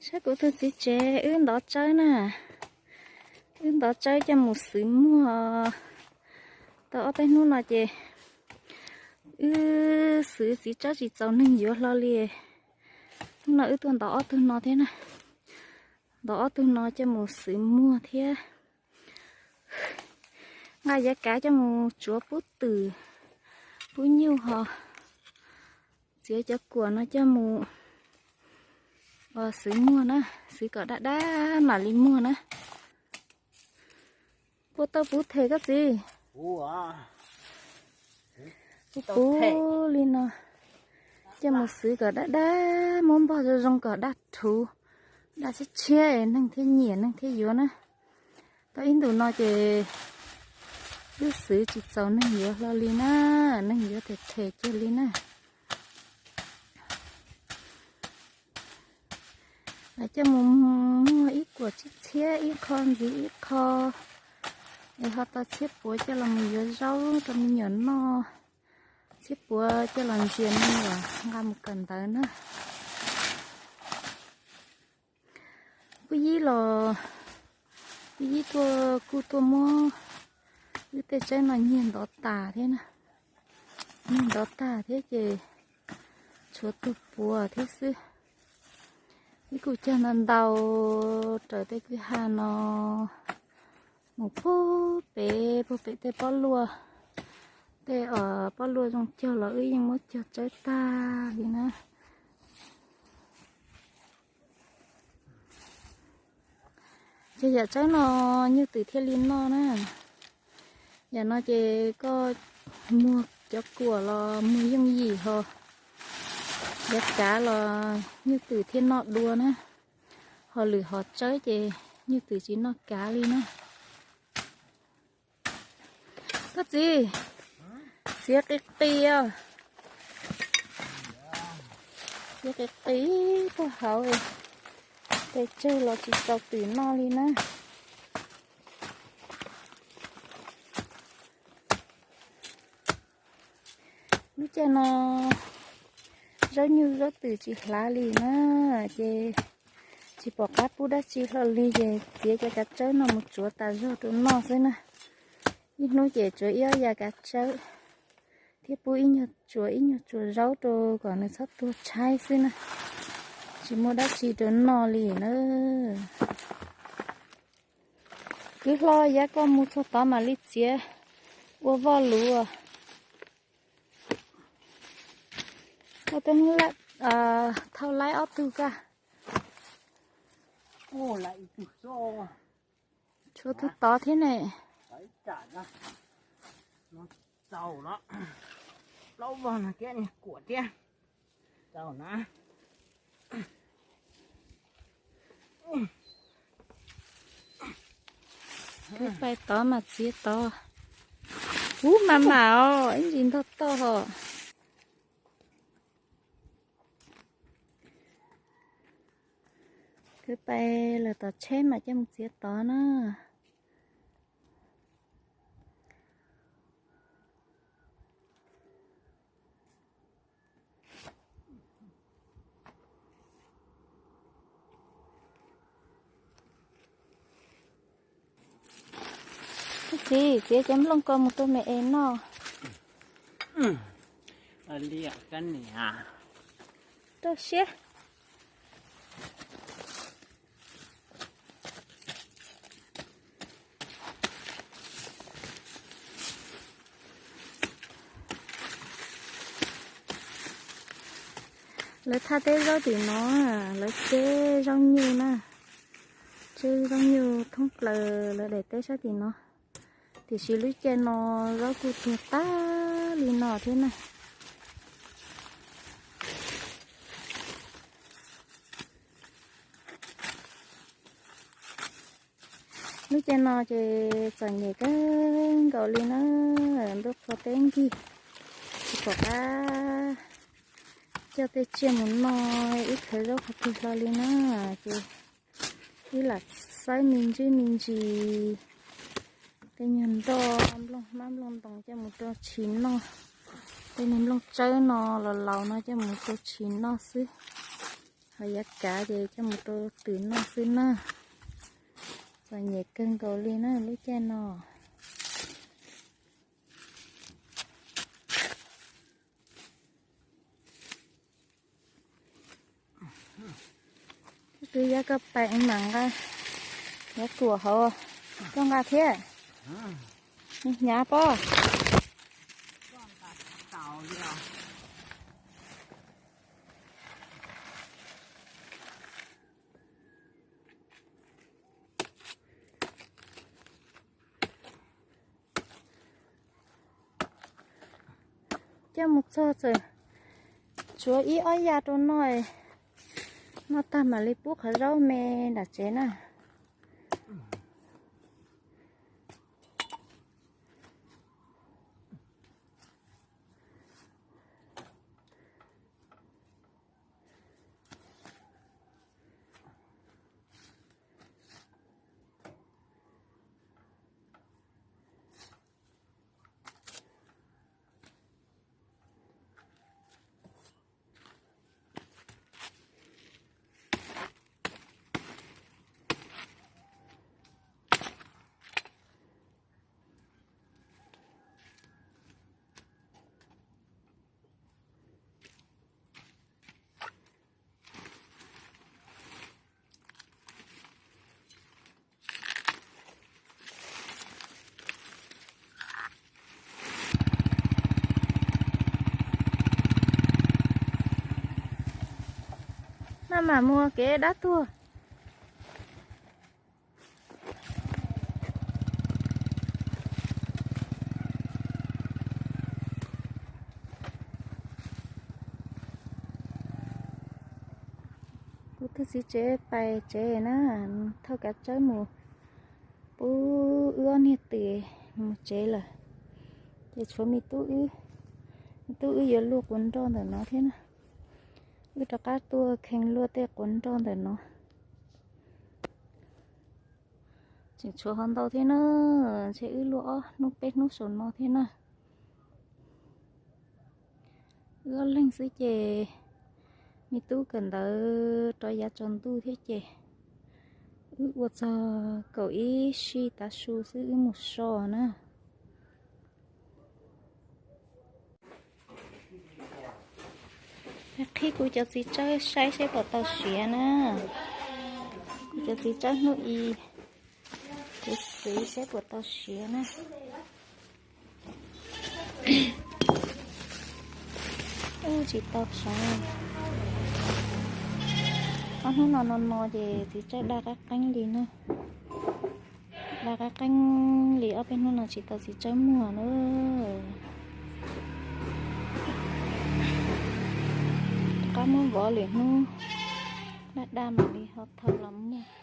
Saib kuv tus txiv tsev wb ntov tsawb na. Wb ntov tsawb coj mus xwv muag. Tau ob peb hnub no ces wb xwv txiv tsawb tsis txaus neeg yuav hlo li. Hnub no wb tuaj ntov ob tug no thiab na. Ntov ob tug no coj mus xwv muag thiab. Nqa yav kav coj mus tsuav pub twm, pub nyuj ho. Txiav cov kuam no coj mus xwv muag na, xwv kom daj daj mam li muag na. Puas tau puv them koj txiv? Puv puv li no, coj mus xwv kom daj daj, muab npog zoo zoo kom daj rhuv, daj tshiab tshiab neeg thiaj nyiam neeg thiaj yuav na. Tau ib ntus no ces wb xwv tsis txaus neeg yuav hlo li na, neeg yuav them them kiag li na. Lawv coj mus muag ib kuam tsib txhiab ib qho ntxiv ib qho, es ho tau txhiab puav coj los mus yuav zaub rau me nyuam noj, txhiab puav coj los ntxias me nyuam nqa mus kawm ntawv na. Kuj yib los, kuj yib tuaj kuj tuaj muab wb tej tsawb no nyiag ntov tas thiab na. Nyiag ntov tas thiab ces tshuav tus puav thiab xwb. Wb kuj cog ntau ntau raws tej kwj ha no mus puag pem, puag pem tej pob luaj. Tej pob luaj zoo cog los wb yeej muab cog tsawb tag li na. Ces yam tsawb no nyuj twm thiaj li noj na. Yam no ces koj muag cov kuam los muag yooj yim ho, yav kav los nyuj twm thiaj noj dua na. Ho lwm hom tsawb ces nyuj twm tsis noj kav li na. Koj txiv, txiav qis qis os. Txiav qis qis puag hauv, pes tsawg los tsis txaus twm noj li na. Lub caij no zaub nyuj zaub twm tsis hlav li na, ces tsis pom qab pub dab tsi hlo li ces txiav cov kav tsawb no mus tsuav tas zog rau noj xwb na. Ib hnub ces tsuav ib ob yav kav tsawb, thiab pub ib nyuag, tsuav ib nyuag tsuav zaub rau kom nws txhob tuag tshaib xwb na. Tsis muaj dab tsi rau noj li na. Kwv Hlo, yav koj mus txog tod mam li txiav ua voj lus. Koj twb thauj laib ob tug koj. Tshuav tus tod thiab ne. Txaus los plaub vog no thiab niag kuam thiab. Txaus na. Wb pais tod mas txiav tod. Ub, mas mam os, ib ntsis ntog toj hos. Kwv pais lawm tom tsheb mas coj mus txiav tod na. Koj txiv, txiav cov nplooj ko mus rau me es noj. Rau siab. Lawv thaj teb zaub tim no, lawv tseb zaub nyuj na. Tseb zaub nyuj thoob plaws lawv daim teb sab tim no. Tiam sis lub caij no zaub kuj tuag tag li no thiab na. Lub caij no ces txom nyem kawg nkaus li na, ntuj qhua teb nkig, tsis pom qab coj tej tsiaj mus noj ib khawv zaub qhov twg hlo li na, ces wb lam xawb me ntsis me ntsis tej nyuag nroj nplooj hmab nplooj ntoos coj mus rau tshis noj, tej niag nplooj tsawb no los laus no coj mus rau tshis noj xwb. Ho yav kav ces coj mus rau twm noj xwb na. Txom nyem kawg nkaus li na lub caij no. Twb yog koj pais mam nqa, yuav tuam hauv, koj nqa thiab. Hnyav pob. Coj mus txog txawm tshuav ib ob yam rau noj, noj tag mam li pub qhov zaub me nram tsev na. Maj mam mus kev dab tuag. Kuv tus txiv tsev pais tsev na, thauj kav tsawb mus pub wb ob niag twm mus tsev lawm. Ces tshuav me tub wb, me tub wb yuav luaj quav nroj ntawm no thiab na. Wb rov qab tuaj kheev luaj tej quav nroj ntawm no. Tseem tshuav ho ntau thiab na, ntshe wb luaj ob hnub peb hnub saum no thiab na. Wb ob leeg xwb ces me tub kawm ntawv rov yav tsaus ntuj thiab ces wb ua txog kaum ib sij tav su xwb wb mus so na. Qhib kuv cov txiv tsawb saib seb puas tau siav na. Kuv cov txiv tsawb hnub i, kuv xwv seb puas tau siav na. Ub, tsis tau sav. Ob hnub no no no ces txiv tsawb daj qab qeeb li na. Daj qab qeeb li, ob peb hnub no tsis tau txiv tsawb muag na. Rov qab muab vov lwm hnub daj daj mam li ho thau los muag.